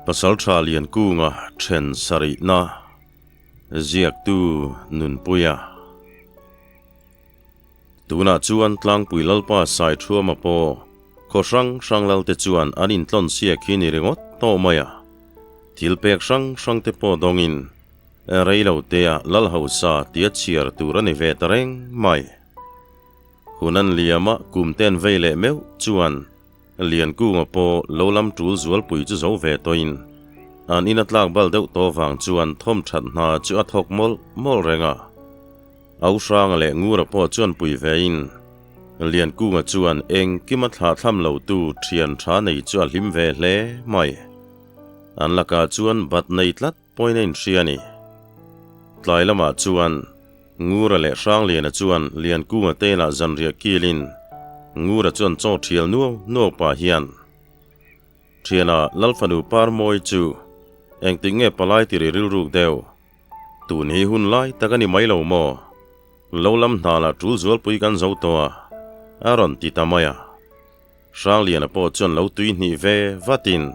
Pasalṭha Liankunga ṭhen sarihna ziaktu Nunpuia. Tunah chuan Tlangpui Lalpa Saithuama pawh khaw hrang hrang lalte chuan an intlawn siak hi ni ringawt tawh mai a. Thil pek hrang hrangte pawh dawngin rei lo tea Lal hausa tia chhiar tur a ni ve ta reng mai. Hun an liama kum ten vei leh meuh chuan Liankunga pawh lo lam tul zualpui chu zo ve tawhin an ina tlak bal deuh tawh vang chuan thawm that hna chu a thawk mawlh mawlh reng a. Auhranga leh Ngura pawh chuan pui vein Liankunga chuan engkima thlah thlam lo tu thian tha nei chu a hlim ve hle mai. An lakah chuan bat nei tlat pawhin a inhria a ni. Tlai lamah chuan Ngura leh Hrangliana chuan Liankunga te inah zanriah kilin Ngura chuan chaw thial nuau nuau pah hian Thiana Lalfanu Parmawi chu engtik nge palai tiri rilruk deuh? Tun hi hun lai tak a ni mai lo maw? Lo lam hna lah tul zualpui kan zo tawh a, a rawn ti ta mai a. Hrangliana pawh chuan lo tui hnih ve vatin,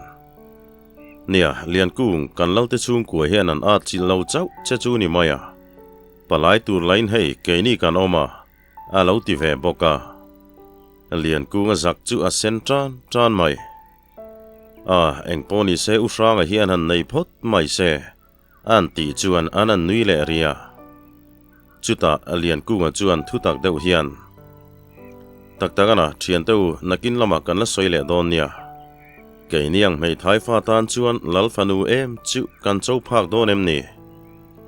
Nia, Liankung, kan Lalte chhungkua hian an at chilh lo chauh che chu ni mai a. Palai tur lain hei keini kan awm a, a lo ti ve bawk a. Liankunga zak chu a sen tan tan mai. A, engpawh ni se U Hranga hian han nei phawt mai se. An tih chuan an an nui leh ri a. Chutah Liankunga chuan thutak deuh hian, Tak tak ana, thiante u, nakin lamah kan la sawi leh dawn nia. Keini ang hmeithai fa tan chuan Lal fanu em chu kan cho phak dawn em ni?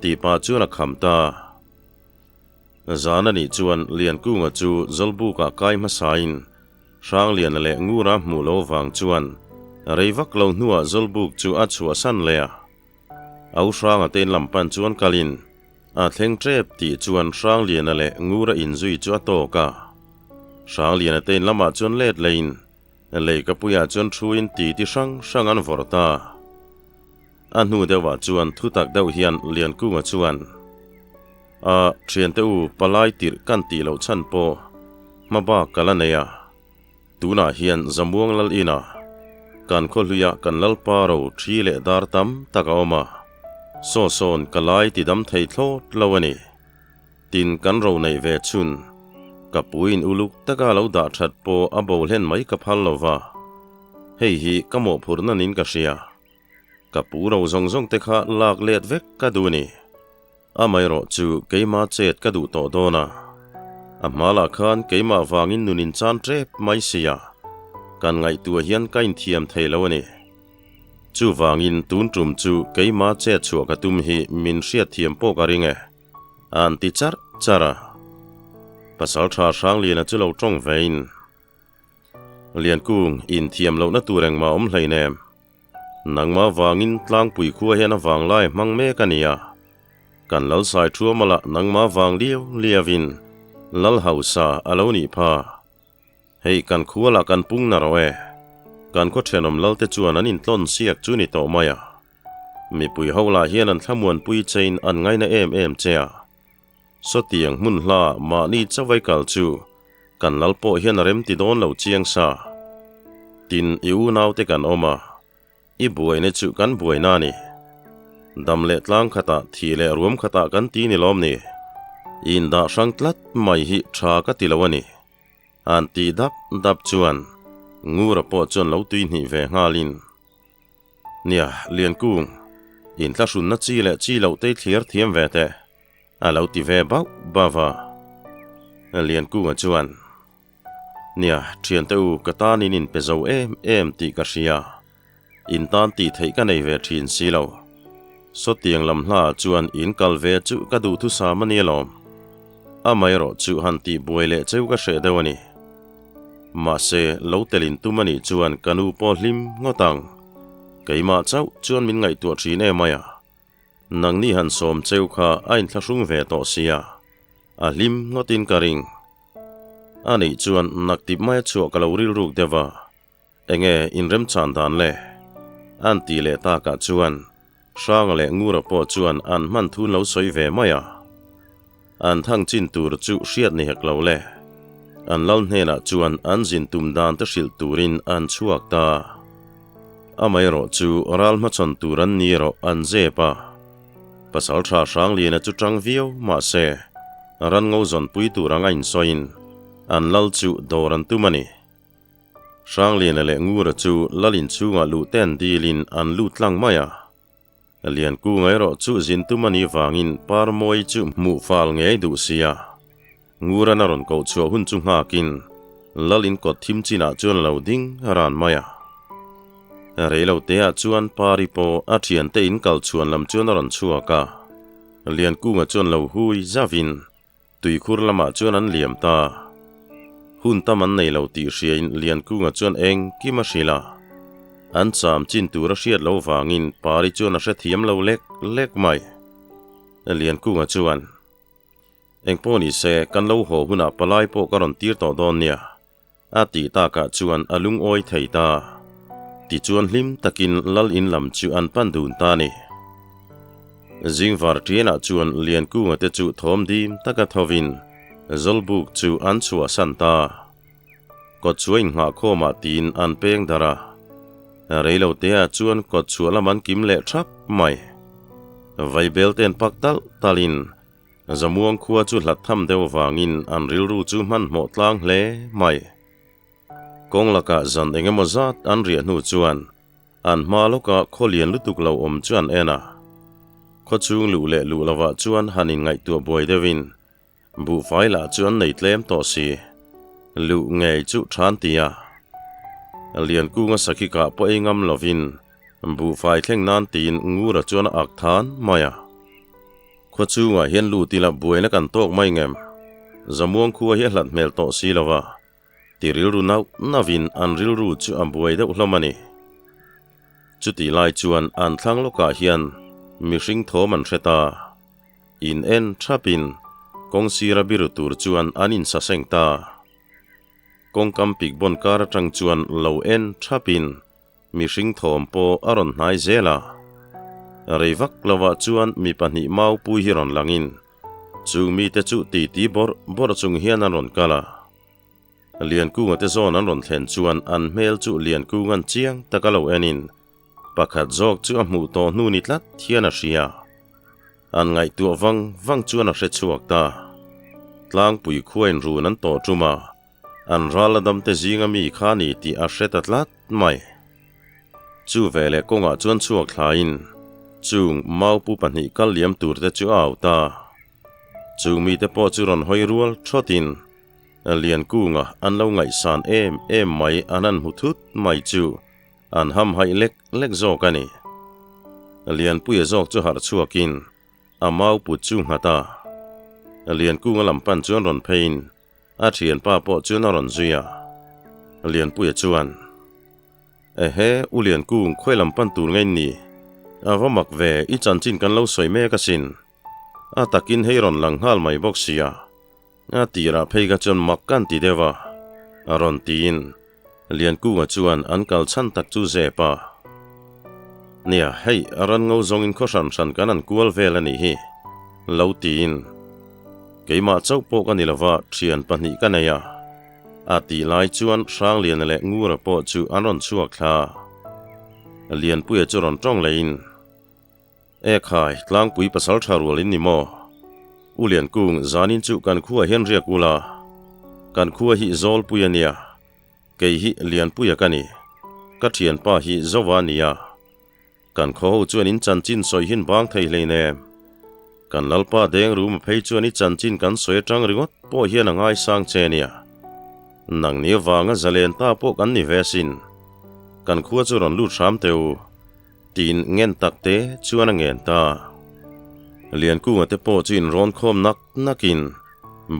tih pah chuan a kham ta. Zan a nih chuan Liankunga chu Zawlbukah kai hmasain Hrangliana leh Ngura hmuh lo vang chuan rei vak lo hnuah Zawlbuk chu a chhuahsan leh a. Au Hranga te in lam pan chuan kalin a thleng tep tih chuan Hrangliana leh Ngura inzui chu a tawk a. Hrangliana te in lamah chuan let leiin Leikapuiah chuan thuin titi hrang hrang an vawrh ta. A hnu deuhah chuan thutak deuh hian Liankunga chuan, A, thiante u, palai tirh kan tih loh chhan pawh hma bak ka la nei a. Tunah hian Zamuang Lal inah kan khawhluiah kan Lalpa ro thi leh dar tam tak a awm a, saw sawn ka lai ti dam thei thlawt lo a ni. Tin kan ro neih ve chhun, ka puiin uluk taka lo dah that pawh a bo hlen mai ka phal lo va, hei hi ka mawhphurhna nin ka hria. Ka pu ro zawng zawng te kha lak let vek ka duh a ni. Amaherawh chu keima chet ka duh tawh dawn a, a hma lah khan keimah vangin nun in chan tep mai sia, kan ngaihtuah hian ka inthiam thei lo a ni. Chuvangin tun tum chu keima chet chhuah ka tum hi min hriatthiam pawh ka ring e, an ti charh charh a. Pasaltha Hrangliana chu lo tawng vein, Liankung, inthiam lohna tur engmah awm hleinem. Nangmah vangin tlangpui khua hian a vanglai hmang mek a nia. Kan lal sai thuam a lah nangmah vang liau liauin lal hausa a lo nih pha. Hei kan khua lah kan pung na rawh e. Kan khaw thenawm lal te chuan an intlawn siak chu ni tawh mai a. Mipui ho lah hian an thlamuanpui chein an ngaina em em che a. Sawtiang hmun hla mahni chawei kal chu kan lal pawh hian a rem ti dawn lo chiang sa. Tin, i unaute kan awm a, i buaina chu kan buaina a ni. Dam leh tlang khatah, thih leh ruam khatah kan ti ni lawm ni? I indah hrang tlat mai hi tha ka ti lo a ni. An ti dap dap chuan Ngura pawh chuan lo tui hnih ve nghalin. Nia, Liankung, inthlahrunna chi leh chi loh te i thlir thiam ve teh, a lo ti ve bauh bauh a. Liankunga chuan, Nia, thiante u, ka tan in inpe zo em em tih ka hria, in tan tih theih ka nei ve thin si lo. Sawtiang lam hlaah chuan in kal ve chu ka duhthusam a ni alawm. Amaherawh chu han tih buai leh cheu ka hreh deuh a ni. Mahse, lo telin tum a nih chuan ka nu pawh hlim ngawt ang. Keimah chauh chuan min ngaihtuah thin em mai a. Nangni han sawm cheu kha a inthlahrung ve tawh sia, a hlim ngawtin ka ring. A nih chuan naktip maia chhuah ka lo rilruk deuh a, enge inremchan dan le? An tih leh takah chuan Hranga leh Ngura pawh chuan an hman thun lo sawi ve mai a. An thang chin tur chu hriat ni hek lo le. An lal hnenah chuan an zin tum dan te hrilh turin an chhuak ta. Amaherawhchu ral hmachhawn tur an ni erawh an zep a. Pasalṭha Hrangliana chu ṭang viau mahse ran ngo zawnpui tur anga insawiin an lal chu dawr an tum a ni. Hrangliana leh Ngura chu lal inchhungah luh te an dilin an lut tlang mai a. Liankunga erawh chu zin tum a nih vangin Parmawi chu hmuh fal ngei duh sia. Nguran a rawn koh chhuah hun chu nghakin lal in kawt thim chinah chuan a lo ding ran mai a. Reilo teah chuan Pari pawh a thiante in kal chhuan lam chuan a rawn chhuak a. Liankunga chuan lo hui zavin tuikhur lamah chuan an liam ta. Hun tam an nei lo tih hriain Liankunga chuan engkim a hrilh a. An cham chin tur a hriat loh vangin Pari chuan a hrethiam lo lek lek mai. Liankunga chuan. Engpawh ni se, kan lo haw hunah palai pawh ka rawn tir tawh dawn nia, a tih takah chuan a lungawi thei ta. Tichuan hlim takin lal in lam chu an pan dun ta ni. Zingvar ṭianah chuan Liankunga te chu thawm dim taka thovin Zawlbuk chu an chhuahsan ta. Kawtchhuah inngahkhawmah tiin an peng darh a. Reilo teah chuan kawtchhuah lam an kim leh thap mai. Vaibel ten pak talh talhin Zamuang khua chu hlat tham deuh vangin an rilru chu hmanhmawh tlang hle mai. Kawng lakah zan eng emaw zat an riah hnu chuan an hma lawkah khaw lian lutuk lo awm chu an en a. Khaw chhung luh leh luh lovah chuan han inngaihtuah buai deuhin Buhfai lah chu an nei tlem tawh si. Luh ngei chu than ti a. Liankunga sakhi kah pawh ei ngam lovin buhfai thleng nan tiin Ngura chuan a ak than mai a. Khua chungah hian lut ila buaina kan tawk mai ngem. Zamuang khua hi a hlat hmel tawh si lo va. Ti rilru nauh nauhin an rilru chu a buai deuh hlawm a ni. Chutih lai chuan an thlang lawkah hian mihring thawm an hre ta. In en thapin kawng sira biru tur chuan an insaseng ta. Kawngkam pik bawn kar atang chuan lo en thapin mihring thawm pawh a rawn hnai zel a. Rei vak lovah chuan mi pahnih maupui hi rawn langin chung mite chu titi bawrh bawrh chung hian an rawn kal a. Liankunga te zawn an rawn thlen chuan an hmel chu Liankunga'n chiang taka lo enin Pakhat zawk chu a hmuh tawh hnu ni tlat hian a hria. An ngaihtuah vang vang chuan a hre chhuak ta. Tlangpui khuain run an tawh tum a, an ral a damte zinga mi kha ni tih a hre ta tlat mai. Chu veleh kawngah chuan chhuak thlaiin chung maupu pahnih kal liam turte chu a au ta. Chung mite pawh chu rawn hawi rual thawtin Liankunga an lo ngaihsan em em mai an han hmu thut mai chu An hamhaih lek lek zawk a ni. Lianpuia zawk chu harh chhuakin a mau put chu nghat a. Liankunga lam pan chuan rawn pheiin a thianpa pawh chuan a rawn zui a. Lianpuia chuan, Ehe, U Liankung, khawi lam pan tur nge in ni? A va mak ve, i chanchin kan lo sawi mek asin. A takin hei rawn lang nghal mai bawk sia. A tirah phei kha chuan mak kan ti deuh a, a rawn tiin Liankunga chuan an kal chhan tak chu zep a. Nia, hei a ran ngo zawngin khaw hran hran kan an kual vel a nih hi, lo tiin. Keimah chauh pawh ka ni lova, thian pahnih ka nei a. A tih lai chuan Hrangliana leh Ngura pawh chu an rawn chhuak thla. Lianpuia chu rawn tawng leiin. E khai, tlangpui pasal tha rual in ni maw? U Liankung, zanin chu kan khuaah hian riak ula. Kan khua hi Zawlpui a nia. Kei hi Lianpuia ka ni. Ka thianpa hi Zoa a nia. Kan khaw ho chuan in chanchin sawi hin bang thei hlein em. Kan Lalpa deng rum a phei chuan i chanchin kan sawi atang ringawt pawh hian a ngaisang che nia. Nang ni avanga zalen ta pawh kan ni ve asin. Kan khua chu rawn lut hram teh u. Tiin ngen tak te chuan a ngen ta. Liankunga te pawh chu inrawn khawm nak nakin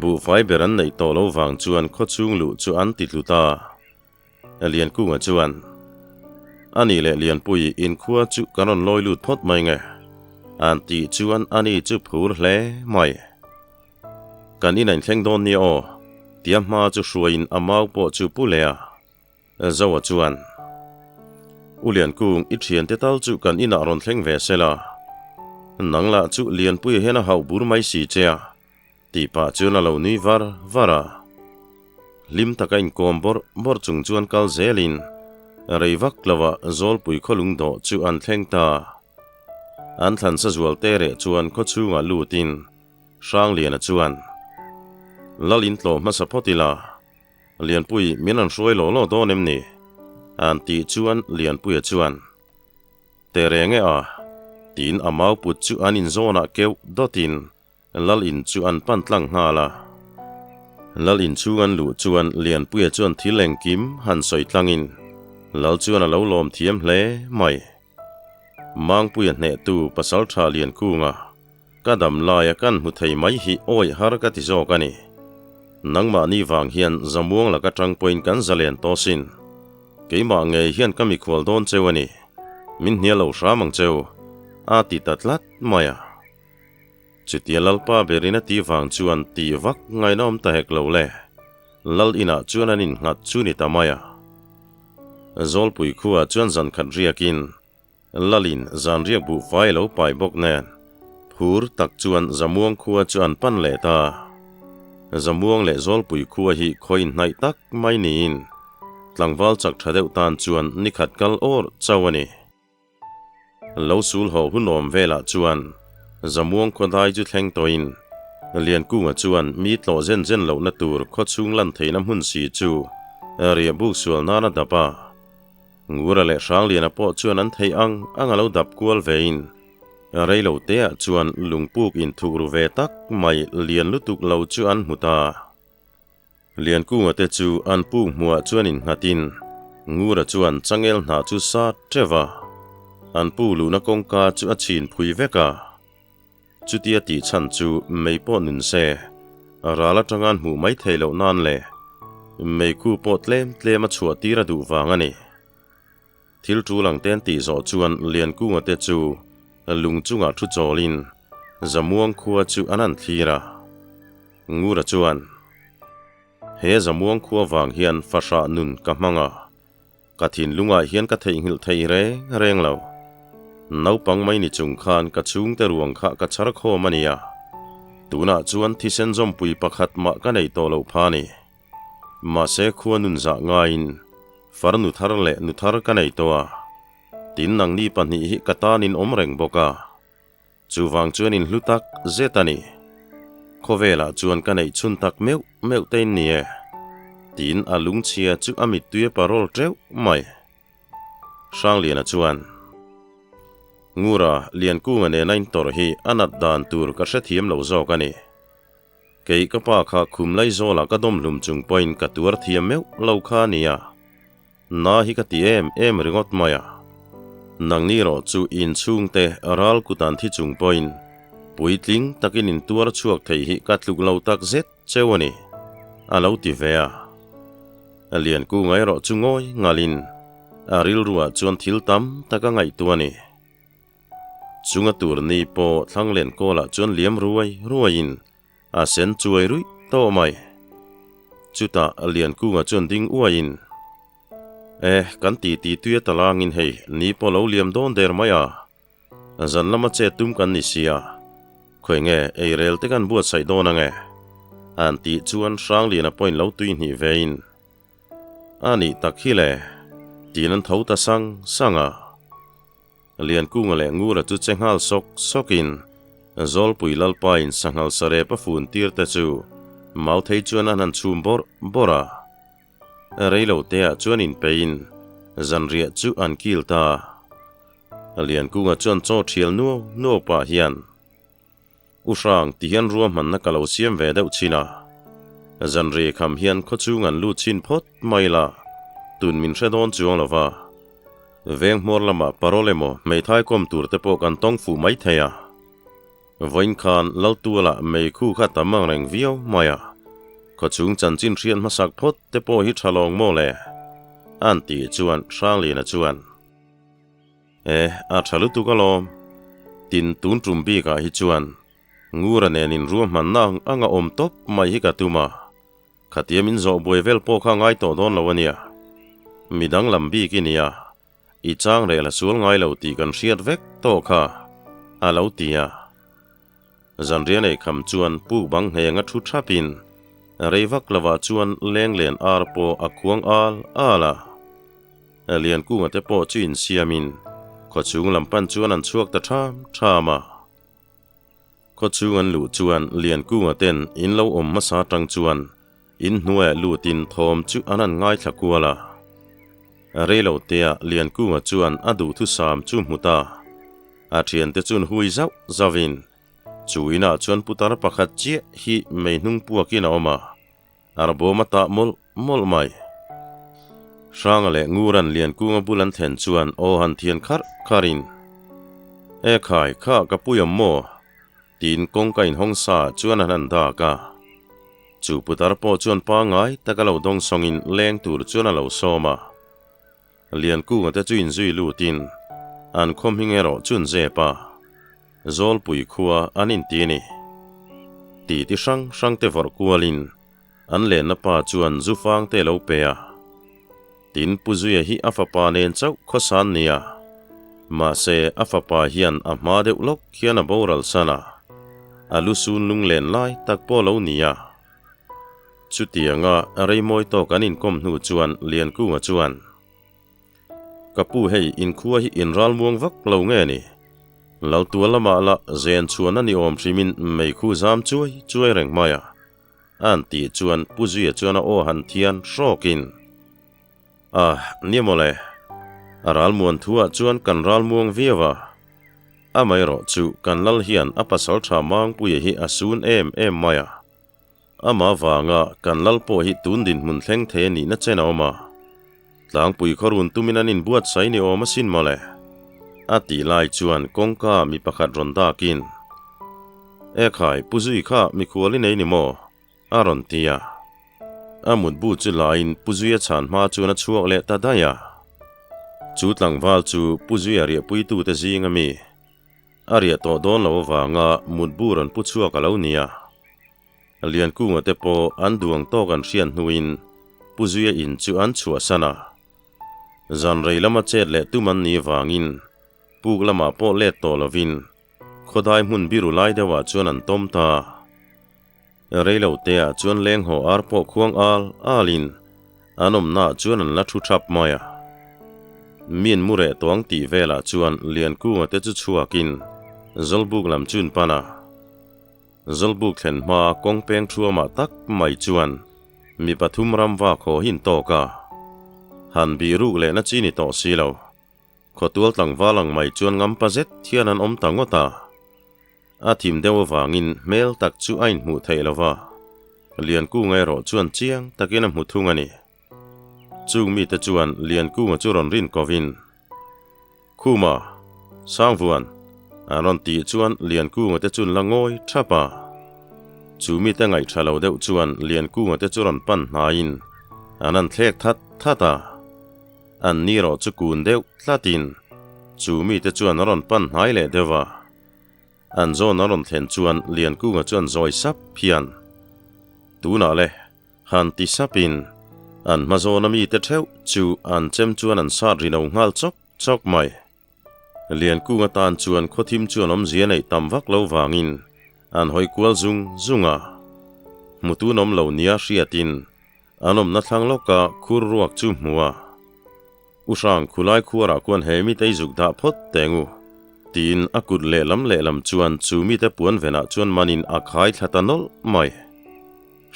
buhfai ber an neih tawh lo vang chuan khawchhung luh chu an ti tlu ta. Liankunga chuan, A nih leh Lianpui, inkhua chu kan rawn lawi lut phawt mai nge? An tih chuan ani chu phur hle mai. Kan in a inthleng dawn nia aw, tia hma chu hruaiin a mau pawh chu pu leh a. Zoa chuan, U Liankung, i thiante tal chu kan inah rawn thleng ve se la. Nang lah chu Lianpuia hian a hauh bur mai si che a, tih pah chuan a lo nui var var a. Hlim taka inkawm bawrh bawrh chung chuan kal zelin Rei vak lovah Zawlpui khawlung dawh chu an thleng ta. An thlan sa zual te reh chuan khawchhungah lutin Hrangliana chuan, Lal in tlawh hmasa phawt ila, Lianpui min rawn hruai lawh lawh dawn em ni? An tih chuan Lianpuia chuan, Teh reng e a, tiin a mau put chu an inzawnah keuh dawtin Lal in chu an pan tlang nghal a. Lal in chhung an luh chuan Lianpuia chuan thil engkim han sawi tlangin Lal chuan a lo lawm thiam hle mai. Mangpuia hnehtu Pasaltha Liankunga ka dam laia kan hmu thei mai hi awih har ka ti zawk a ni. Nangmahni vang hian Zamuang laka tang pawhin kan zalen tawh sin. Keimah ngei hian ka mikhual dawn cheu a ni. Min hnial lo hram ang cheu, a ti ta tlat mai a. Chutia Lalpa berin a tih vang chuan tih vak ngaihna awm ta hek lo le. Lal inah chuan an innghat chu ni ta mai a. Zawlpui khuaah chuan zan khat riakin Lalin zan riak buhfai a lo pai bawk nen phur tak chuan Zamuang khua chu an pan leh ta. Zamuang leh Zawlpui khua hi khaw inhnaih tak mai niin tlangval chak tha deuh tan chuan nikhat kal awr chauh a ni. Lo sul haw hunawm velah chuan Zamuang khawdai chu thleng tawhin Liankunga chuan mi tlawh zen zen lohna tur khawchhung lan theihna hmun si chu riah buk sual nan a dap a. Ngura leh Hrangliana pawh chuan an theih ang ang a lo dap kual vein reilo teah chuan lungpuk inthuk ru ve tak mai lian lutuk lo chu an hmu ta. Liankunga te chu an puk hmuhah chuan innghatin Ngura chuan changel hnah chu sat teuh a, an pu luhna kawngka chu a chhin phui vek a. Chutia tih chhan chu mei pawh nun se, ral atanga an hmuh mai theih loh nan leh meikhu pawh tlem tlem a chhuah tir a duh vang a ni. Thil tul ang ten tih zawh chuan Liankunga te chu lung chungah thu chawlin Zamuang khua chu an han thlir a. Ngura chuan, He Zamuang khua vang hian fahrah nun ka hmang a, ka thinlungah hian ka theihnghilh thei reng reng lo. Naupang mai ni chung khan ka chhungte ruang kha ka chhar khawm a nia. Tunah chuan thisen zawmpui pakhat mah ka nei tawh lo pha ni. Mahse khua nun zah ngaiin far nu thar leh nu thar ka nei tawh a, tin nangni pahnih hi ka tanin awm reng bawk a, chuvang chuan in hlu tak zet a ni. Khawvelah chuan ka neih chhun tak meuh meuh te in ni e, tiin a lungchhia chu a mittui a parawl teuh mai. Hrangliana chuan, Ngura, Liankunga nena intawrh hi a nat dan tur ka hrethiam lo zawk a ni. Kei ka pa kha khum lai zawlah ka dawm hlum chung pawhin ka tuar thiam meuh lo kha a nia. Na hi ka ti em em ringawt mai a. Nangni erawh chu inchhungte ral kut an thi chung pawhin puitling takin in tuar chhuak thei hi ka tluk lo tak zet cheu a ni, a lo ti ve a. Liankunga erawh chu ngawi ngalin a rilruah chuan thil tam tak a ngaihtuah a ni. Chunga tur ni pawh Thlanglen kawlah chuan liam ruai ruaiin a sen chuai ruih tawh mai. Chutah Liankunga chuan ding uaiin, E, kan titi tui a talangin hei ni pawh lo liam dawn der mai a, zan lama che tum kan ni sia, khawi nge eirel te kan buatsaih dawn ange? An tih chuan Hrangliana pawhin lo tui hnih vein, A nih tak hi le, tiin an tho ta sang sang a. Liankunga leh Ngura chu che nghal sawk sawkin Zawlpui Lalpain sanghal sarep a fun tir te chu Mauthei chuan an han chhum bawrh bawrh a. Reilo teah chuan inpeiin zanriah chu an kil ta. Liankunga chuan chaw thial nuau nuau pah hian, U Hrang ti hian ruahmanna ka lo siam ve deuh chin a. Zanri kham hian khawchhung an lut chin phawt mai la, tun min hre dawn chuang lo va. Veng hmawr lamah parole emaw hmeithai kawm tur te pawh kan tawng fuh mai thei a. Vawiin khan Laltualah meikhu kha tam ang reng viau mai a. Khawchhung chanchin hriat hmasak phawt te pawh hi tha lawng maw le? An tih chuan Hrangliana chuan. E, a tha lutuk alawm. Tin, tun tum bikah hi chuan Ngura nen inruahmanna ang ang a awm tawp mai hi ka tum a. Khatia min zawh buai vel pawh kha ngai tawh dawn lo a nia. Midang lam bik i nia, i chang rel a sual ngai lo tih kan hriat vek tawh kha, a lo ti a. Zanriah nei kham chuan puk bang ngheng a thu thapin rei vak lovah chuan lenglen ar pawh a khuang al al a. Liankunga te pawh chu insiamin khawchhung lam pan chuan an chhuak ta ṭham ṭham a. Khawchhung an luh chuan Liankunga ten in lo awm hmasa aṭang chuan in hnuaiah lutin thawm chu an han ngaithla kual a. Reilotea Liankunga chuan a duhthusam chu hmu ta. A ṭhiante chuan hui zauh zauhin chu inah chuan putar pakhat chiah hi mei hnung puakin a awm a. Arbawm a tah mawlh mawlh mai. Hranga leh Nguran Liankunga bul an thlen chuan aw han thian kharh kharhin, E khai, kha ka pui awm maw? tiin kawngka inhawng sa chuan an han dak a. Chu putar pawh chuan pangngai taka lo dawng sawngin leng tur chuan a lo sawm a. Liankunga te chu inzui lutin an khaw hming erawh chu an zep a, Zawlpui khua an inti a ni. Titi hrang hrang te vawrh kualin an lenna pa chuan zufang te lo pe a. Tin Pu Zuia hi a fapa nen chauh khawsan nia, mahse a fapa hian a hma deuh lawk hian a boral san a, a lu sun lunglen lai tak pawh lo nia. Chutianga reimawi tawk an inkawm hnu chuan Liankunga chuan, Ka pu hei inkhua hi inralmuang vak lo nge ni? Laltua lamah lah zen chhuan a ni awm hrimin meikhu zam chuai chuai reng mai a, a'n tih chuan Pu Zuia chuan a aw han thian hrawkin, Ah, nia mawle, a ralmuan thuah chuan kan ralmuang viau a, amaherawh chu kan lal hian a pasal tha Mangpuia hi a sun em em mai a. Amah vanga kan lal pawh hi tun dinhmun thleng thei a nihna chen a awm a, tlangpui khawrun tumin an inbuatsaih ni awm asin mawle. A tih lai chuan kawngka mi pakhat rawn dakin, E khai, Pu Zui kha mikhual i nei ni maw? a rawn ti a. A mutbu chu laiin Pu Zuia chhan hma chuan a chhuak leh ta daih a. Chu tlangval chu Pu Zuia riahpuitute zing a mi. A riah tawh dawn lo avanga mutbu rawn pu chhuak a lo ni a. Liankunga te pawh an duang tawk an hriat hnuin Pu Zuia in chu an chhuahsan a. Zan rei lama chet leh tum an nih avangin puk lamah pawh let tawh lovin khawdai hmun biru lai deuhah chuan an tawm ta. Reilo teah chuan lenghaw ar pawh khuang al alin an awmnaah chuan an la thu thap mai a. Min mu reh tawng tih velah chuan Liankunga te chu chhuakin Zawlbuk lam chu an pan a. Zawlbuk thlen hma kawng peng thuamah tak mai chuan mi pathum ram vak haw hi an tawk a. Han bih ruk lehna chi ni tawh si lo. Khawtual tlangval ang mai chuan ngampa zet hian an awm ta ngawt a. A thim deuh avangin hmel tak chu a inhmuh theih lo va, Liankunga erawh chuan chiang takin a hmu thung a ni. Chung mite chuan Liankunga chu rawn rin kovin, Khuma, Sangvuan, an rawn tih chuan Liankunga te chun la ngawi thap a. Chu mite ngaihṭha lo deuh chuan Liankunga te chu rawn pan hnaiin an han thlek that that a. An ni erawh chu kun deuh tlatin chu mite chuan a rawn pan hnai leh deuh a. An zawn a rawn thlen chuan Liankunga chuan zawi sap hian, Tunah le, han ti sapin an hma zawna mite theuh chu an chem chuan an sat ri lo nghal chawk chawk mai. Liankunga tan chuan khawthim chuan awmzia neih tam vak lo vangin an hawi kual zung zung a. Hmutu nawm lo nia hriatin an awmna thlang lawka khur ruak chu hmu a. U Hrang, khulai khuarah khuan he mite i zuk dah phawt teng u, tiin a kut lehlam lehlam chuan chu mite puan venah chuan manin a khai thla ta nawlh mai.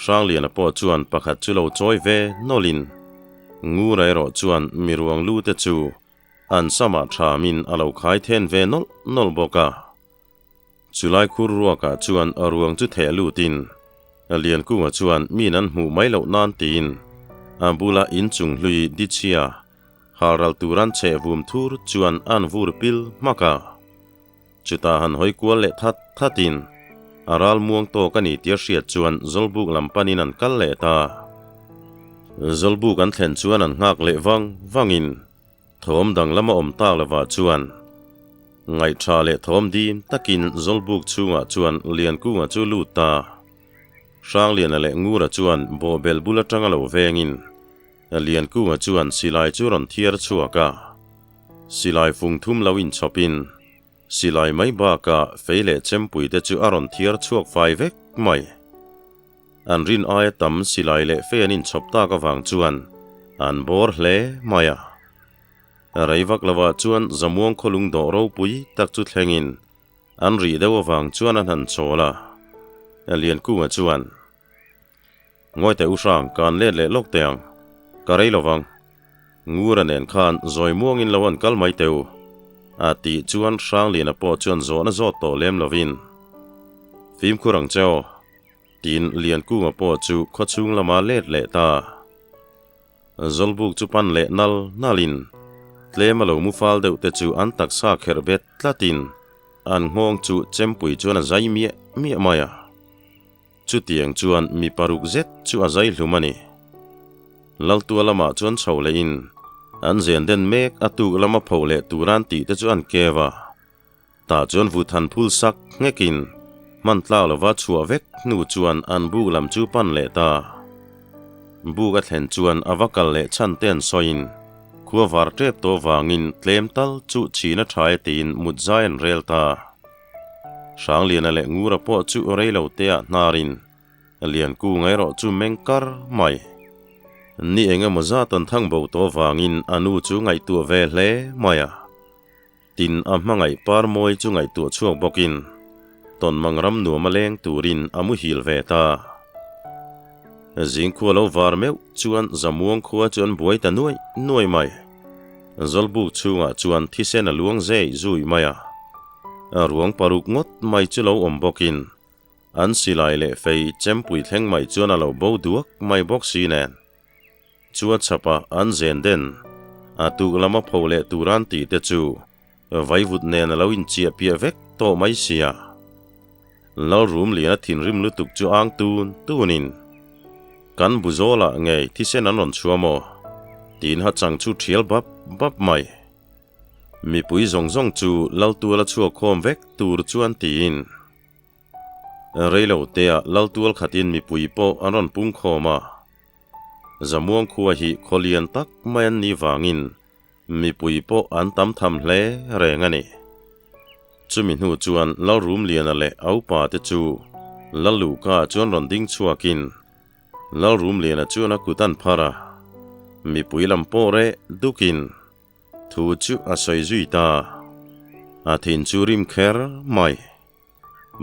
Hrangliana pawh chuan pakhat chu lo chawi ve nawlhin, Ngura erawh chuan mi ruang lu te chu an samah thamin a lo khai then ve nawlh nawlh bawk a. Chulai khur ruakah chuan a ruang chu theh lutin Liankunga chuan min an hmuh mai loh nan tiin a bula inchung hlui Dichhia halral tur an chheh vum thur chuan an vur pil hmak a. Chutah han hawi kual leh that thatin a ral muang tawk a ni tia hriat chuan Zawlbuk lam panin an kal leh ta. Zawlbuk an thlen chuan an nghak leh vang vangin Thawm dang lama awm tak lovah chuan ngaihṭha leh thawm dim takin Zawlbuk chhungah chuan Liankunga chu lut ta. Hrangliana leh Ngura chuan bawhbel bul aṭanga lo vengin Liankunga chuan silai chu rawn thiar chhuak a. Silai fung thum lo inchhawpin silai mai bakah fei leh chempui te chu a rawn thiar chhuak fai vek mai. An rin aia tam silai leh fei an inchhawp tak avang chuan an bawr hle mai a. Rei vak lovah chuan Zamuang khawlung dawh ropui tak chu thlengin an rih deuh avang chuan an han chawl a. Liankunga chuan, Ngawi teh u hrang, kan let leh lawk teh ang. Ka rei lovang. Ngura nen khan zawi muangin lo an kal mai teh u. A tih chuan Hrangliana pawh chuan zawhna zawt tawh lem lovin, Fimkhur ang che aw. Tiin Liankunga pawh chu khawchhung lama let leh ta. Zawlbuk chu pan leh nal nalin tlem a lo mu fal deuh te chu an taksa kherh bet tlatin an nghawng chu chempui chuan a zai miah miah mai a. Chutiang chuan mi paruk zet chu a zai hlum a ni. Laltua lamah chuan chho lehin an zen den mek a tuk lama pho leh turan tih te chu an kev a. Tah chuan Vuthan phul sak nghekin hman tlak lova chhuah vek hnu chuan an buk lam chu pan leh ta. Buk a thlen chuan a va kal leh chhan te an sawiin khua var tep tawh vangin tlem tal chu chhin a tha e tiin mut zai an rel ta. Hrangliana leh Ngura pawh chu rei lo te ah hnarin Liankunga erawh chu meng kar mai. Ni eng emaw zat an thang bo tawh vangin a nu chu ngaihtuah ve hle mai a. Tin, a hmangaih par mawi chu ngaihtuah chhuak bawkin Tawnmang ram nuam a leng turin a muhil ve ta. Zingkhua lo var meuh chuan Zamuang khua chu an buai ta nuai nuai mai. Zawlbuk chhungah chuan thisen a luang zei zui mai a. A ruang paruk ngawt mai chu lo awm bawkin an silai leh fei chempui thleng mai chuan a lo bo duak mai bawk si nen. Chu a chhap a, an zen den. A tuk lam a pho leh tur an tih te chu vaivut nen a lo inchiah piah vek tawh mai sia. Lalrum lian a thinrim lutuk chu ang tun tunin, Kan bu zawlah ngei thisen an rawn chhuah maw? tiin ha chang chu thial bap bap mai. Mipui zawng zawng chu Laltuala chhuak khawm vek tur chuan tiin. Reilo tea Laltual khatin mipui pawh an rawn pung khawm a. Zamuang khua hi khaw lian tak mai an nih vangin mipui pawh an tam tham hle reng a ni. Chumi hnu chuan Lalrumliana leh a upa te chu Lalluhka chuan rawn ding chhuakin Lalrumliana chuan a kut an phar a, mipui lam pawh reh dukin thu chu a sawi zui ta. A thin chu rim kher mai.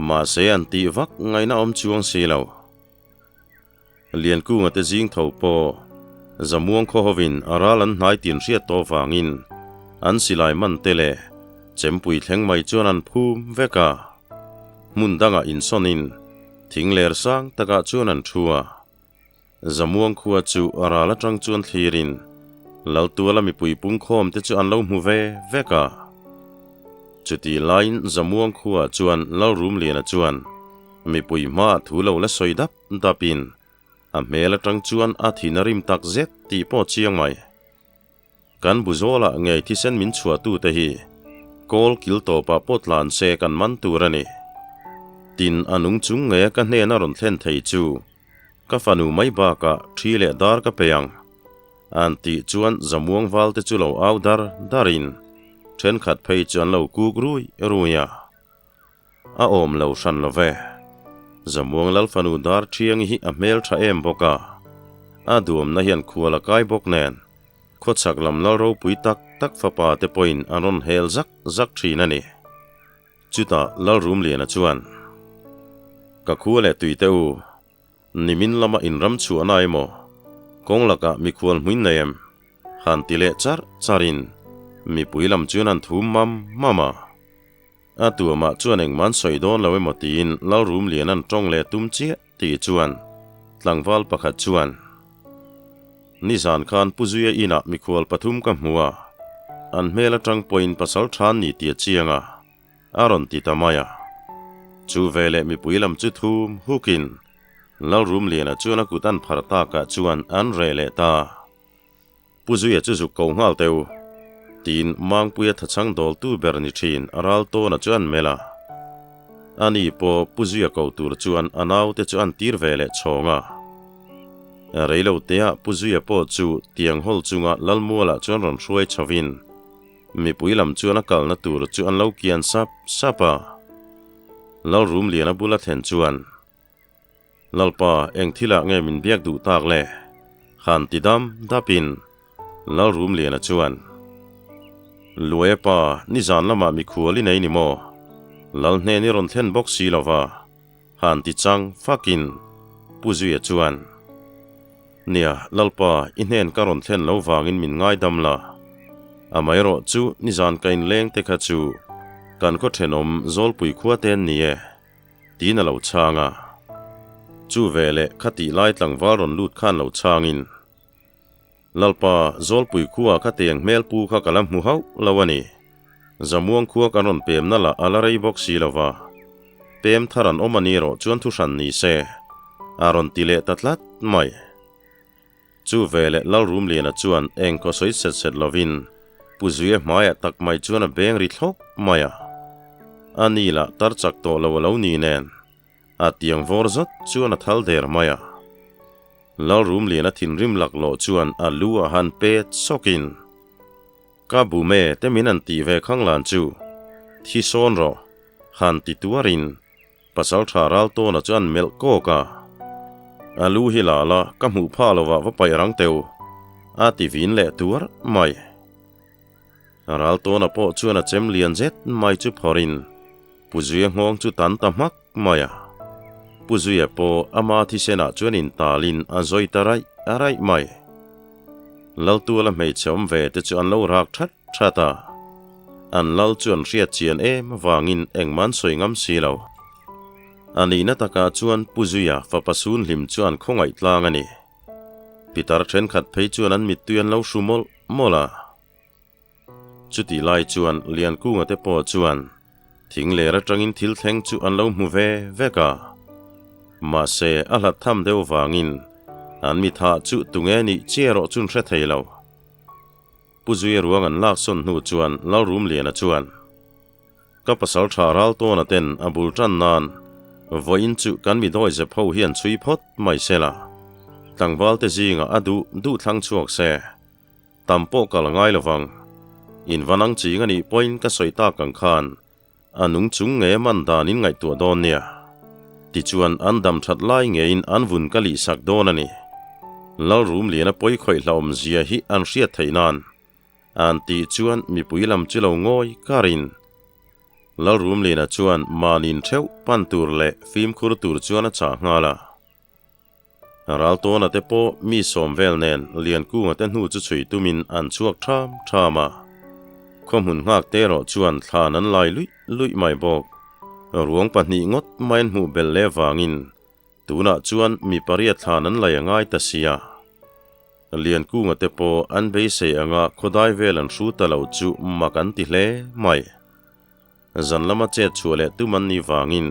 Mahse an tih vak ngaihna awm chuang si lo. Liankunga te zing tho pawh Zamuang khaw hovin a ral an hnai tin hriat tawh vangin an silai man te leh chempui thleng mai chuan an phum vek a. Hmun dangah insawnin thing ler sang takah chuan an thu a. Zamuang khua chu a ral atang chuan thlirin Laltuala mipui pungkhawm te chu an lo hmu ve vek a. Chutih laiin Zamuang khua chuan Lalrumliana chuan mipui hmaah thu lo la sawi dap dapin a hmel atang chuan a thin a rim tak zet tih pawh chiang mai. Kan bu zawlah ngei thisen min chhuahtute hi kawl kil tawpah pawh tlan se kan man tur a ni. Tin, a nung chung ngeia ka hnena rawn thlen thei chu ka fanu mai bakah thi leh dar ka pe ang. An tih chuan Zamuang valte chu lo au dar darin thenkhat phei chu an lo kuk rui rui a. A awm lo hran lo ve. Zamuang Lalfanu dar thiang hi a hmel tha em bawk a, a duamna hian khual a kai bawk nen, khawchhak lam lal ropui tak tak fapa te pawhin an rawn hel zak zak thin a ni. Chutah Lalrumliana chuan, Ka khua leh tui te u, Nimin lama inram chhuahna emaw, kawng lakah mikhual hmuin nei em? Han ti leh char charin mipui lam chuan an thum mam mam a. A tuamah chuan engmah an sawi dawn lo emaw tiin Lalrumlian an tawng leh tum chiah tih chuan tlangval pakhat chuan, Nizan khan Pu Zuia inah mikhual pathum ka hmu a, an hmel atang pawhin pasal tha an ni tih a chiang a, a rawn ti ta mai a. Chu veleh mipui lam chu thum hukin Lalrumliana chuan a kut an phar takah chuan an reh leh ta. Pu Zuia chu zuk ko nghal teu, tiin Mangpuia thachhang dawltu ber ni thin a ral tawna chu an melh a. Ani pawh Pu Zuia ko tur chuan a naute chu an tir ve leh chhawng a. Reilo teah Pu Zuia pawh chu tiang hawl chunga Lalmualah chuan rawn hruai chhovin mipui lam chuan a kalna tur chu an lo kian sap sap a. Lalrumliana bula thlen chuan. Lalpa, eng thilah nge min biak duh tak le? Han ti dam dapin Lalrumliana chuan. Luaia pa, nizan lamah mikhual i nei ni maw? Lal hnen i rawn thlen bawk si lo va, han ti chang fakin Pu Zuia chuan, Nia, Lalpa, i hnen ka rawn thlen lo vangin min ngaidam la. Amaherawh chu nizan ka inleng te kha chu kan khaw thenawm Zawlpui khua te an ni e. Tiin a lo chhang a. Chu veleh khatih lai tlangval rawn lut khan lo chhangin, Lalpa, Zawlpui khua kha teng hmel pu kha ka la hmu hauh lo a ni. Zamuang khua kan rawn pemna lah a la rei bawk si lo va. Pem thar an awm a ni erawh chuan thu hran ni se, a rawn ti leh ta tlat mai. Chu veleh Lalrumliana chuan eng kaw sawi set set lovin Pu Zuia hmaiah tak mai chuan a beng ri thlawp mai a. A ni lah tar chak tawh lo a lo ni nen, a tiang vawr zat chuan a thal der mai a. Lalrumliana thinrim laklawh chuan a lu a han pet sawkin, Ka bume te min an tih ve khanglan chu, thi sawn rawh, han ti tuarin Pasalṭha Raltawna chuan melh kawk a, A lu hi la la, ka hmuh phah lovah va paih rang teu, a ti vin leh tuar mai. Raltawna pawh chuan a chem lian zet mai chu phawrhin Pu Zuia nghawng chu tan ta hmak mai a. Pu Zuia pawh ama thisenah chuan intalin a zawi ta raih raih mai. Laltuala hmeichhe awm ve te chu an lo rak that that a. An lal chu an hriat chian em avangin engmah an sawi ngam si lo. A nihna takah chuan Pu Zuia fapa sun hlim chu an khawngaih tlang a ni. Pitar thenkhat phei chuan an mittui an lo hru mawlh mawlh a. Chutih lai chuan Liankunga te pawh chuan thing ler atangin thil thleng chu an lo hmu ve vek a. Mahse a hlat tham deuh vangin an mithah chu tunge nih chiah erawh chu an hre thei lo. Pu Zuia ruang an lak sawn hnu chuan Lalrumliana chuan, Ka pasal tha Raltawna ten a bul tan nan vawiin chu kan mi dawi zep ho hian chhui phawt mai se la, tlangval te zingah a duh duh thlang chhuak se, tam pawh kal ngai lovang. In va nang ching a nih pawhin ka sawi tak ang khan a nung chung nge man dan in ngaihtuah dawn nia. Tichuan an dam that lai ngeiin an vun ka lih sak dawn a ni. Lalrumliana pawi khawih hlauhawm zia hi an hriat theih nan an tih chuan mipui lam chu lo ngawi karin Lalrumliana chuan mahnin theuh pan tur leh fimkhur tur chuan a chah nghal a. Raltawna te pawh mi sawm vel nen Liankunga te hnu chu chhui tumin an chhuak tham tham a. Khawhmun nghak te erawh chuan thlan an lai luih luih mai bawk. Ruang pahnih ngawt mai an hmuh belh leh vangin tunah chuan mi pariat thlan an lai a ngai ta sia. Liankunga te pawh an beisei anga khawdai vel an hru ta lo chu mak an ti hle mai. Zan lama chet chhuah leh tum an nih vangin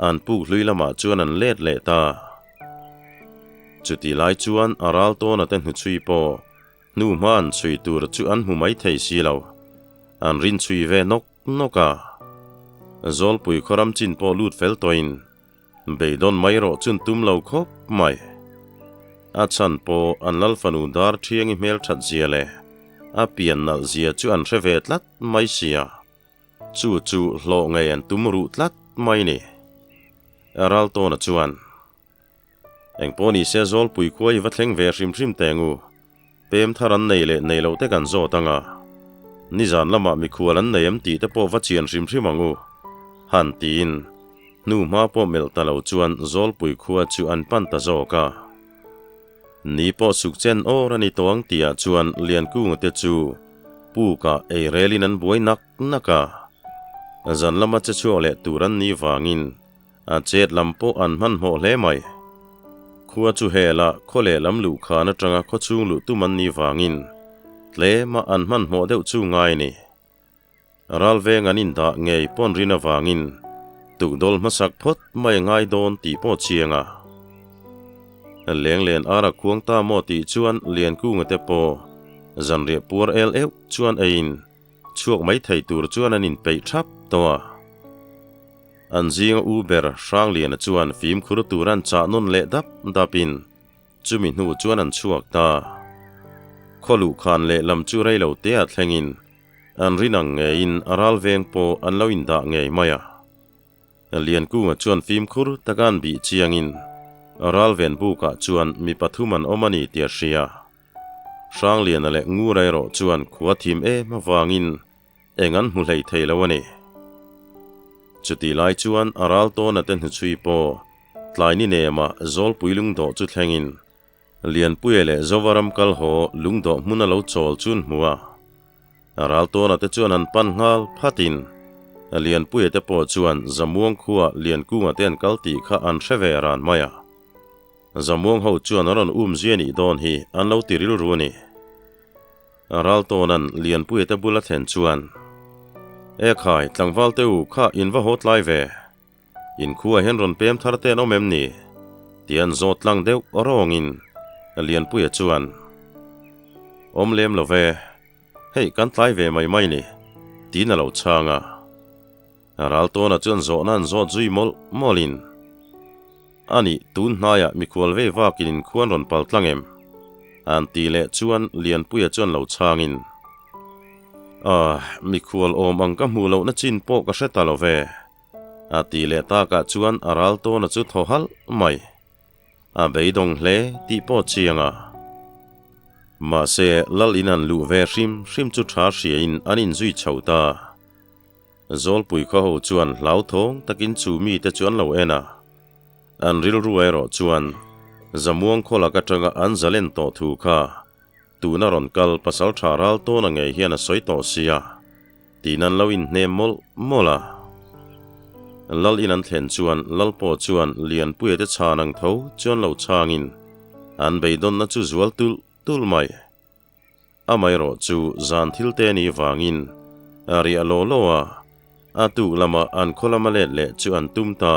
an puk hlui lamah chuan an let leh ta. Chutih lai chuan a ral tawna te hnuchhui pawh hnu hma an chhui tur chu an hmu mai thei si lo. An rin chhui ve nawk nawk a. Zawlpui khawram chin pawh lut fel tawhin beidawn mai rawh chun tum lo khawp mai. A chhan pawh an lal fanu dar thiangi hmelthat zia leh a pian nalh zia chu an hre ve tlat mai sia. Chu chu hlawh ngei an tum ruh tlat mai ni. Raltawna chuan, Engpawh ni se Zawlpui khua i va thleng ve hrim hrim teng u. Pem thar an nei leh nei loh te kan zawt ang a. Nizan lamah mikhual an nei em tih te pawh va chian hrim hrim ang u. Han tiin, hnu hma pawh melh ta lo chuan Zawlpui khua chu an pan ta zawk a. Ni pawh suk chen awr a ni tawh ang tihah chuan Liankunga te chu pukah ei relin an buai nak nak a. Zan lama che chhuak leh tur an nih vangin a chet lam pawh an hmanhmawh hle mai. Khua chu hela khaw lehlam luh khan atanga khaw chhung luh tum an nih vangin tlema an hmanhmawh deuh chu ngai a ni. Ralveng an indah ngei pawn rin avangin tukdawl hmasak phawt mai a ngai dawn tih pawh chiang a. Lenglen ar a khuang ta maw tih chuan Liankunga te pawh zanriah puar el euh chuan eiin chhuak mai thei tur chuan an inpeih thap tawh a. An zinga u ber Hrangliana chuan fimkhur tur an chah nawn leh dap dapin Chumi hnu chuan an chhuak ta. Khaw luhkhan lehlam chu rei lo te ah thlengin an rin ang ngeiin a ral veng pawh an lo indah ngei mai a. Liankunga chuan fimkhur taka an bih chiangin a ral ven bukah chuan mi pathum an awm a ni tih a hria. Hrangliana leh Ngura erawh chuan khua thim em avangin. Eng an hmu hlei thei lo a ni. Chutih lai chuan a ral tawna te hnuchhui pawh tlaini nema Zawlpui lungdawh chu thlengin Lianpuia leh Zovaram kal haw lungdawh hmun a lo chawl chu an hmu a. A ral tawna te chuan an pan nghal phatin Lianpuia te pawh chuan Zamuang khua Liankunga te an kal tih kha an hre ve ran mai a. Zamuang ho chuan a rawn um zui a nih dawn hi an lo ti rilru a ni. Raltawna'n Lianpuia te bula thlen chuan, E khai, tlangval te u kha in va haw tlai ve. In khuaah hian rawn pem thar te an awm em ni? Ti an zawt tlang deuh rawngin Lianpuia chuan, Awm lem lo ve, hei kan tlai ve mai mai ni, tiin a lo chhang a. Raltawna chuan zawhna an zawt zui mawlh mawlhin, A nih, tun hnaiah mikhual vei vakin inkhuan rawn pal tlang em? An ti leh chuan Lianpuia chuan lo chhangin, Ah, mikhual awm ang ka hmuh lohna chin pawh ka hre ta lo ve, a ti leh takah chuan a Raltawna chu thaw halh mai. A beidawng hle tih pawh chiang a. Mahse, Lal in an luh ve hrim hrim chu tha hriain an inzui chho ta. Zawlpui khaw ho chuan hlauthawng takin chu mite chu an lo en a, an rilru erawh chuan Zamuang khaw lak atanga an zalen tawh thu kha tuna rawn kal pasal tha ral tawna ngei hian a sawi tawh sia tiin an lo inhnem mawlh mawlh a. Lal in an thlen chuan Lal pawh chuan Lianpuia te chhan ang tho chuan lo chhangin an beidawnna chu zual tulh tulh mai. Amaherawh chu zan thil te ni vangin a riah law law a, a tuk lama an khaw lama let leh chu an tum ta.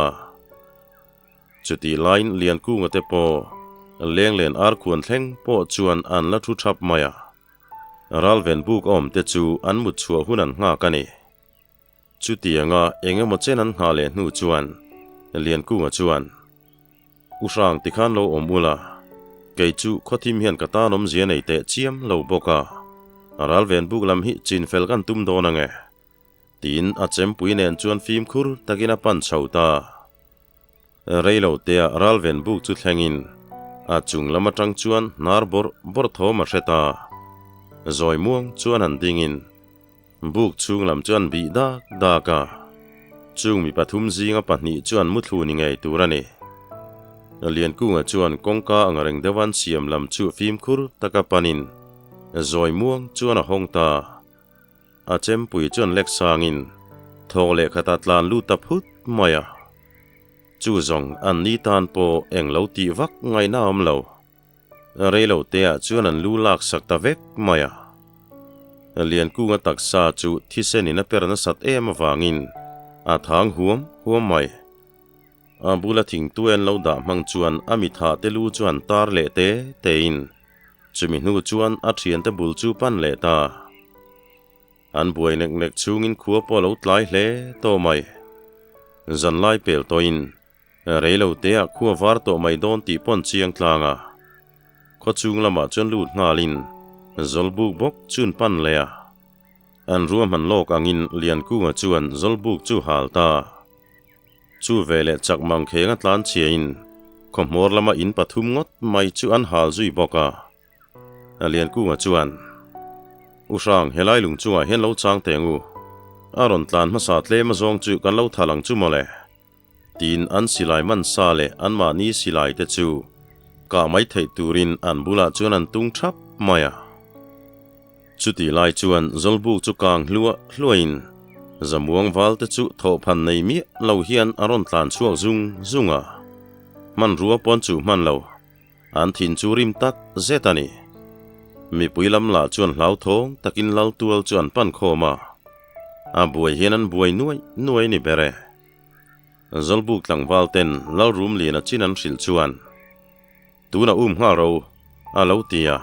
Chutih laiin Liankunga te pawh Lenglen Arkhuan thleng pawh chuan an la thu thap mai a, Ralven buk awm te chu an mut chhuah hun an nghak a ni. Chutianga eng emaw chen an nghah leh hnu chuan Liankunga chuan, U Hrang tikhan lo awm ula, kei chu khawthim hian ka tan awmzia nei teh chiam lo bawk a, ralven buk lam hi chin fel kan tum dawn ange, tiin a chempui nen chuan fimkhur takin a pan chho ta. Reilo tea ralven buk chu thlengin a chung lam atang chuan hnar bawrh bawrh thawm a hre ta. Zawi muang chuan han dingin Buk chhung lam chuan bih dak dak a, chung mi pathum zinga pahnih chuan muthlu ni ngei tur a ni. Liankunga chuan kawngka ang reng deuh an siam lam chu fimkhur taka panin zawi muang chuan a hawng ta. A chempui chuan lek sangin thawk leh khat a tlan lut ta phut mai a. Chu zawng an ni tan pawh eng lo tih vak ngaihna a awm lo. Reilo teah chuan an lu lak sak ta vek mai a. Liankunga taksa chu thisen in a per nasat em avangin a thang huam huam mai. A bula thingtue an lo dah hmang chuan a mitha te lu chu an tar leh te tein chumi hnu chuan a thiante bul chu pan leh ta. An buai nek nek chungin khua pawh a lo tlai hle tawh mai. Zanlai pel tawhin Reilo teah khua var tawh mai dawn tih pawn chiang tlang a. Khaw chung lamah chuan lut nghalin Zawlbuk bawk chun pan leh a. An ruahman lawk angin Liankunga chuan Zawlbuk chu hal ta. Chu veleh chak mang kheng a tlan chhiain khaw hmawr lama in pathum ngawt mai chu an hal zui bawk a. Liankunga chuan, U Hrang, helai lung chungah hian lo chang teng u. A rawn tlan hmasa tlem azawng chu kan lo thal ang chu mawle. Tin, an silai man sa leh anmahni silai te chu kah mai theih turin an bulah chuan an tung thap mai a. Chutih lai chuan Zawlbuk chu kang hluah hluahin Zamuang val te chu thawhphan nei miah lo hian a rawn tlan chhuak zung zung a. Hmanrua pawn chu hman lo, an thin chu rim tak zet a ni. Mipui lam lah chuan hlauthawng takin Laltual chu an pan khawm a, a buai hian an buai nuai nuai ni ber e. Zawlbuk tlangval ten Lalrum Liana chin an hrilh chuan, Tuna um nghal ro, a lo ti a.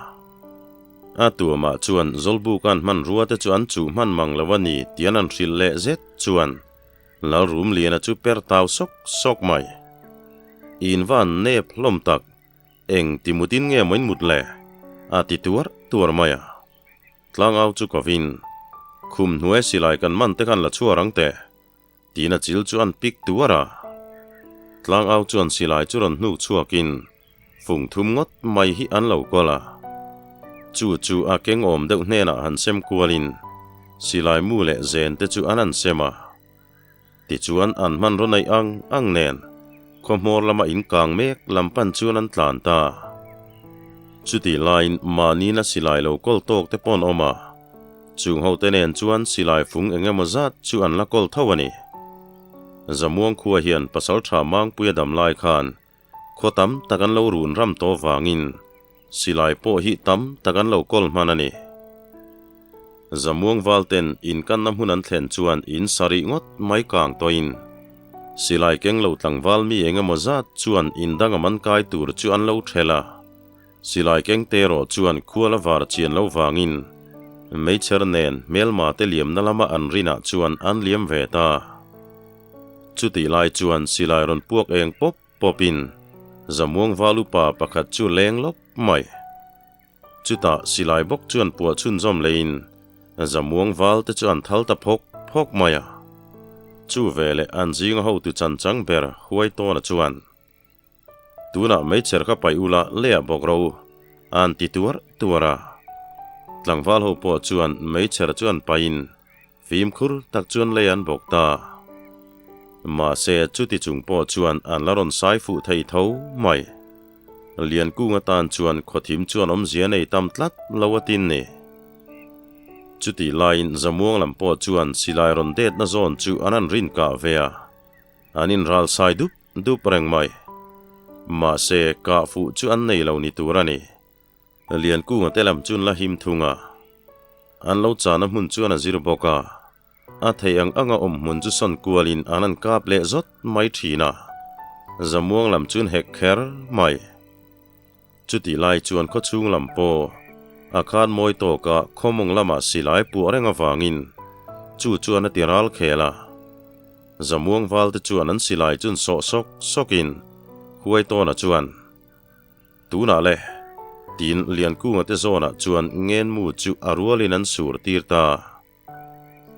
A tuamah chuan Zawlbuka'n hmanrua te chu an chuh hman mang lo a ni tian an hrilh leh zet chuan Lalrum Liana chu per tau sawk sawk mai. In van nep hlawm tak, eng ti mutin nge maw in mut le? a ti tuar tuar mai a. Tlangau chu kovin, Khum hnuai silai kan man te khan la chhuar ang teh. Tiin a chil chu an pik tuar a. Tlangau chuan silai chu rawn hnuk chhuakin fung thum ngawt mai hi an lo kawl a. Chu chu a keng awm deuh hnenah han sem kualin Silai mu leh zen te chu an an sem a. Tichuan an hmanraw neih ang ang nen khaw hmawr lama in kang mek lam pan chuan an tlan ta. Chutih laiin mahniin a silai lo kawl tawk te pawh an awm a, chung ho te nen chuan silai fung eng emaw zat chu an la kawl tho a ni. Zamuang khua hian Pasaltha Mangpuia dam lai khan Khaw tam tak an lo run ram tawh vangin silai pawh hi tam tak an lo kawl hman a ni. Zamuang valten inkanna hmun an thlen chuan in sarih ngawt mai kang tawhin silai keng lo tlangval mi eng emaw zat chuan in danga man kai tur chu an lo ṭhel a. Silai keng te erawh chuan khual a var chian lo vangin meichher nen hmelma te liamna lama an rinah chuan an liam ve ta. Chutih lai chuan silai rawn puak eng pawp pawpin Zamuang val upa pakhat chu leng lawp mai. Chutah silai bawk chuan puah chhunzawm leiin Zamuang val te chu an thal ta phawk phawk mai a. Chu veleh an zinga hotu chanchang ber Huaitawna chuan, Tunah meichher kha paih ula leiah bawk ro u, an ti tuar tuar a. Tlangval ho pawh chuan meichher chu an paihin fimkhur tak chuan lei an bawk ta. Mahse chuti chung pawh chuan an la rawn sai fuh thei tho mai. Liankung atan chuan khawthim chuan awmzia nei tam tlat lo a tin ni. Chutih laiin Zamuang lam pawh chuan silai rawn detna zawn chu an han rin kah ve a. An inral sai dup dup reng mai. Mahse, kah fuh chu an nei lo ni tur a ni. Liankunga te lam chuan la him thung a. An lo chahna hmun chuan a zir bawk a. A theih ang anga awm hmun chu sawn kualin an han kap leh zawt mai thin a. Zamuang lam chuan hek kher mai. Chutih lai chuan khawchhung lam pawh a khan mawi tawk a, khawmawng lamah silai puah reng avangin chu chuan a ti ral khel a. Zamuang valte chuan an silai chun sawh sawk sawkin Huaitawna chuan, Tunah le, tiin Liankunga te zawnah chuan ngenmu chu a rualin an sur tir ta.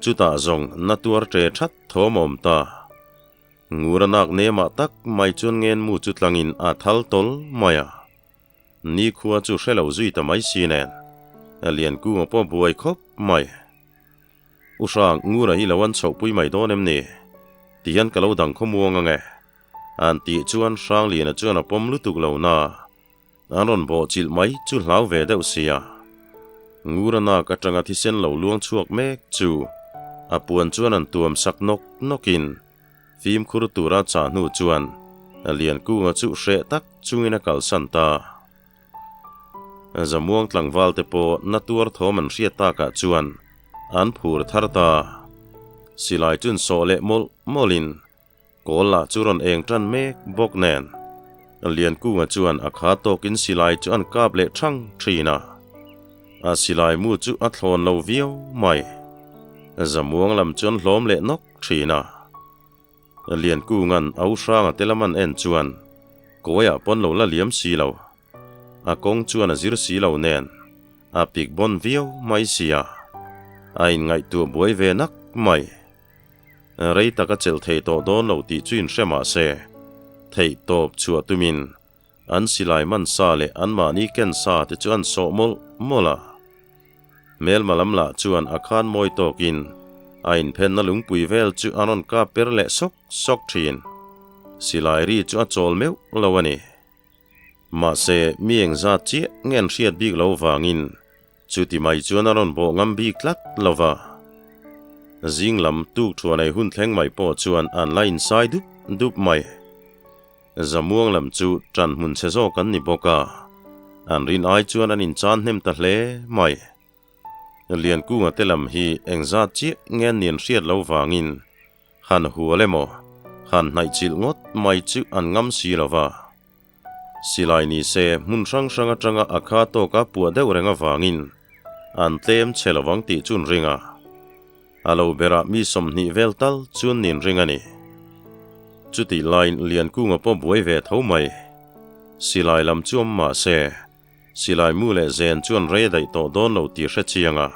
Chutah zawng na tuar ṭe ṭhat thawm a awm ta. Ngura nak nemah tak mai chuan ngenmu chu tlangin a thal tawl mai a. Nikhua chu hre lo zui ta mai si nen, Liankunga pawh buai khawp mai. U Hrang, Ngura hi lo an chhohpui mai dawn em ni? Tihian ka lo dang khawmuang ang e. An tih chuan Hrangliana chuan a pawm lutuk lo na. An rawn bawh chilh mai chu hlau ve deuh sia. Ngura nak atanga thisen lo luang chhuak mek chu a puan chuan an tuam sak nawk nawkin fimkhur tura chah hnu chuan Liankunga chu hreh tak chungin a kalsan ta. Zamuang tlangval te pawh na tuar thawm an hriat takah chuan an phur thar ta. Silai chun sawh leh mawlh mawlhin kawl lah chu rawn eng tan mek bawk nen Liankunga chuan a kha tawkin silai chu an kap leh thang thin a. A silai mu chu a thlawn lo viau mai. Zamuang lam chu an hlawm leh nawk thin a. Liankunga'n a u hranga te lam an en chuan kawiah pawn lo la liam si lo. A kawng chuan a zir si lo nen a pik bawn viau mai sia. A inngaihtuah buai ve nak mai. Rei tak a chelh thei tawh dawn lo tih chu inhre mah se, theih tawp chhuah tumin An silai man sa leh anmahni ken sa te chu an sawh mawlh mawlh a. Hmelma lam lah chuan a khan mawi tawkin a inphenna lungpui vel chu a rawn kap per leh sawk sawk thin. Silai ri chu a chawl meuh lo a ni. Mahse, mi engzat chiah nge an hriat bik lo vangin chuti mai chuan a rawn bawh ngam bik tlat lo va. Zing lam tuk thuan ei hun thleng mai pawh chuan an la insai dup dup mai. Zamuang lam chu ṭan hmun chhe zawk an ni bawk a, an rin ai chuan an inchan hnem ta hle mai. Liankunga te lam hi engzat chiah nge an nian hriat lo vangin han hual emaw han hnaihchilh ngawt mai chu an ngam si lo va. Silai ni se hmun hrang hrang atanga a kha tawka puah deuh reng avangin an tlem chhe lovang tih chu an ring a. A lo berah mi 20 vel tal chuan nin ring a ni. Chutih laiin Liankunga pawh buai ve tho mai. Silai lam chu awm mah se, silai mu leh zen chuan rei daih tawh dawn lo tih hre chiang a.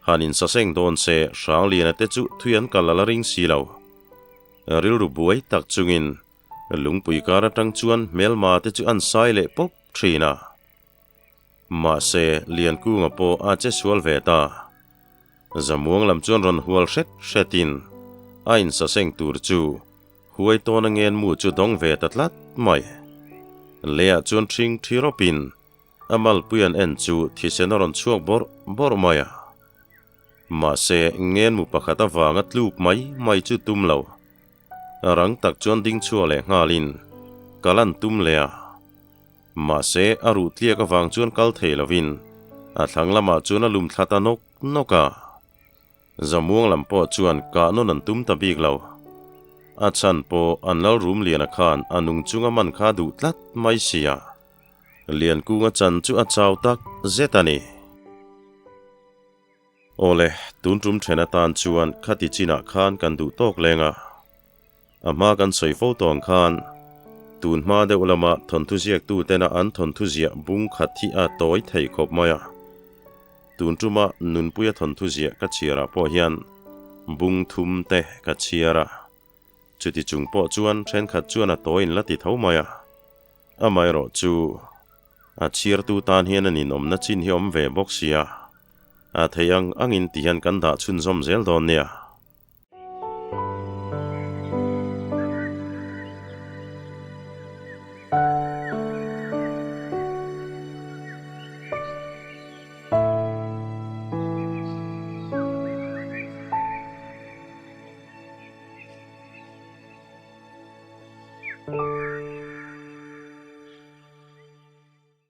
Han insaseng dawn se Hrangliana te chu thui an kal a la ring si lo. Rilru buai tak chungin lungpui kar atang chuan hmelma te chu an sai leh pawp thin a. Mahse, Liankunga pawh a che sual ve ta. Zamuang lam chuan rawn hual hret hretin a insaseng tur chu huai tawn a ngen mu chu dawng ve ta tlat mai. Leiah chuan ṭhing ṭhi rawpin a malpui an en chu thisen a rawn chhuak bawrh bawrh mai a. Mahse, ngen mu pakhat avanga tluk mai mai chu tum lo. Rang tak chuan ding chhuak leh nghalin kal an tum leh a. Mahse, a ruh tliak avang chuan kal thei lovin a thlang lamah chuan a lum thla ta nawk nawk a. Zamuang lam pawh chuan kah nawn an tum ta bik lo. A chhan pawh an lal rum liana khan a nung chunga man kha duh tlat mai sia. Liankunga chan chu a chau tak zet a ni. Awle, tun tum then atan chuan khati chinah khan kan duh tawk leng a. A hma kan sawi fo tawng khan tun hma deuh lama thawnthu ziaktu tena an thawnthu ziah bung khat hi a tawi thei khawp mai a. Tun tuma Nunpuia thawnthu ziah ka chhiarah pawh hian bung thum te ka chhiar a. Chuti chung pawh chuan thenkhat chuan a tawi in la ti tho mai a. Amaherawh chu a chhiartu tan hian a ninawmna chin hi awm ve bawk sia. A thei ang angin ti hian kan dah chhunzawm zel dawn nia.